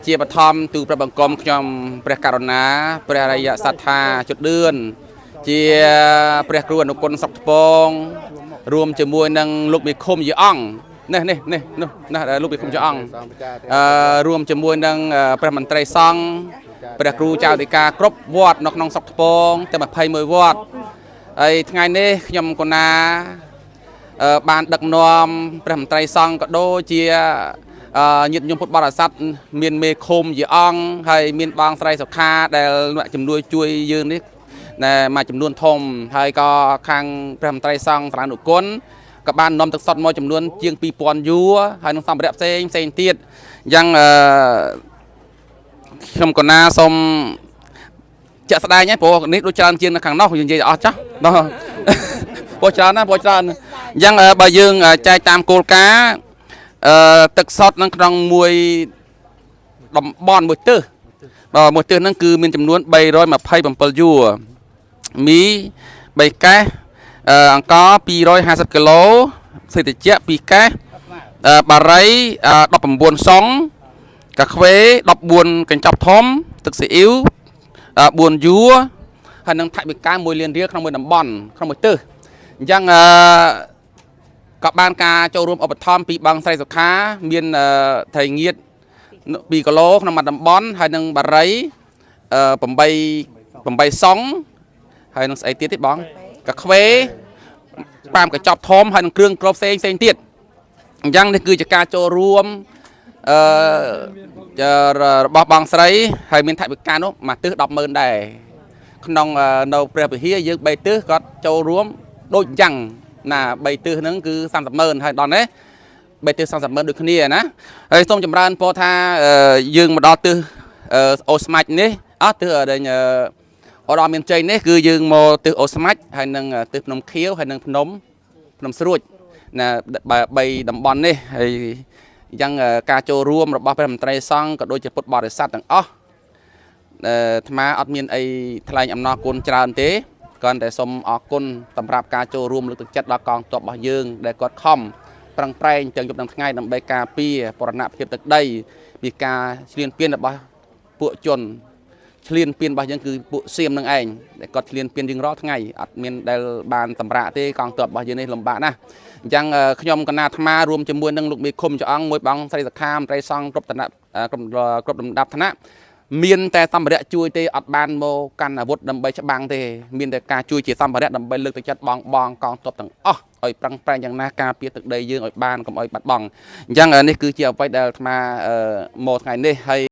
ជាបឋមទូព្រះបង្គំខ្ញុំព្រះករុណាព្រះអរិយសត្ថាជុតឌឿនជាព្រះគ្រូអនុគុណស្រុកថ្ពងរួមជាមួយនឹងលោកមេឃុំយីអង្គនេះនេះនេះនោះណាលោកមេឃុំយីអង្គអឺរួមជាមួយនឹងព្រះមន្ត្រីសង្ឃព្រះគ្រូចៅអធិការគ្រប់វត្តនៅក្នុងស្រុកថ្ពងទាំង21វត្តហើយថ្ងៃនេះខ្ញុំកណា បានដឹកនាំព្រះមន្ត្រីសង្ឃក៏ដូចជាញាតិញោមពុទ្ធបរិស័ទមានមេឃុំជាអង្គហើយមានបងស្រីសុខាដែលអ្នកជំនួយជួយយើងនេះណែមួយចំនួនធំហើយក៏ខាងព្រះមន្ត្រីសង្ឃសាលានុគុណក៏បាននាំទឹកសុទ្ធមកចំនួនជាង2000យួរហើយនឹងសម្ភារៈផ្សេងផ្សេងទៀតអញ្ចឹងអឺខ្ញុំកណាសូមជាក់ស្ដែងហ្នឹងព្រោះនេះដូចច្រើនជាងនៅខាងនោះយើងនិយាយអស់ចាស់បាទ ព្រោះច្រើនណាស់ព្រោះច្រើនអញ្ចឹងបើយើងចែកតាមគោលការណ៍អឺទឹកសុទ្ធនៅក្នុងមួយតំបន់មួយទិសបាទមួយទិសហ្នឹងគឺមានចំនួន327យួរមី3កេះអង្ករ250គីឡូសេដ្ឋជៈ2កេះបារី19សុងកាខ្វេ14កញ្ចប់ធំទឹកស៊ីអ៊ីវ4យួរហើយនឹងថវិកា1លានរៀលក្នុងមួយតំបន់ក្នុងមួយទិសអញ្ចឹងអឺក៏បានការចូលរួមឧបត្ថម្ភពីបងស្រីសុខាមានត្រីងៀត2គីឡូក្នុងមួយតំបន់ហើយនឹងបារី8 8សុងហើយនឹងស្អីទៀតទេបងកាខ្វេ5កញ្ចប់ធំហើយនឹងគ្រឿងគ្របផ្សេងផ្សេងទៀតអញ្ចឹងនេះគឺជាការចូលរួមអឺរបស់បងស្រីហើយមានថវិកានោះមួយទិស100000ដែរក្នុងនៅព្រះវិហារយើង3ទិសគាត់ចូលរួមដូចអញ្ចឹងណា3ទិសហ្នឹងគឺ30,000ហើយដល់នេះ3ទិស30,000ដូចគ្នាណាហើយសូមចម្រើនពរថាយើងមកដល់ទិសអូស្មាច់នេះអស់ទិសដែលអរមានជ័យនេះគឺយើងមកទិសអូស្មាច់ហើយនឹងទិសភ្នំខៀវហើយនឹងភ្នំភ្នំស្រួចណា3តំបន់នេះហើយអញ្ចឹងការចូលរួមរបស់ព្រះមន្ត្រីសង្ឃក៏ដូចជាពុទ្ធបរិស័ទទាំងអស់អាត្មាអត់មានអីថ្លែងអំណរគុណច្រើនទេគ្រាន់តែសូមអរគុណសម្រាប់ការចូលរួមលើកទឹកចិត្តដល់កងទ័ពរបស់យើងដែលគាត់ខំប្រឹងប្រែងទាំងយប់ទាំងថ្ងៃដើម្បីការពារបរណភាពទឹកដីពីការឈ្លានពានរបស់ពួកជនឈ្លានពានរបស់យើងគឺពួកសៀមនឹងឯងដែលគាត់ឈ្លានពានយើងរាល់ថ្ងៃអត់មានដែលបានសម្រាកទេកងទ័ពរបស់យើងនេះលំបាកណាស់អញ្ចឹងខ្ញុំកណាអាត្មារួមជាមួយនឹងលោកមេឃុំចអង្គមួយបងស្រីសខាមត្រីសង្ឃគ្រប់ឋានៈគ្រប់គ្រប់លំដាប់ឋានៈមានតែសម្ភារៈជួយទេអត់បានមកកាន់អាវុធដើម្បីច្បាំងទេមានតែការជួយជាសម្ភារៈដើម្បីលើកទឹកចិត្តបងបងកងទ័ពទាំងអស់ឲ្យប្រឹងប្រែងយ៉ាងណាការពារទឹកដីយើងឲ្យបានកុំឲ្យបាត់បង់អញ្ចឹងនេះគឺជាអ្វីដែលអាត្មាមកថ្ងៃនេះហើយ។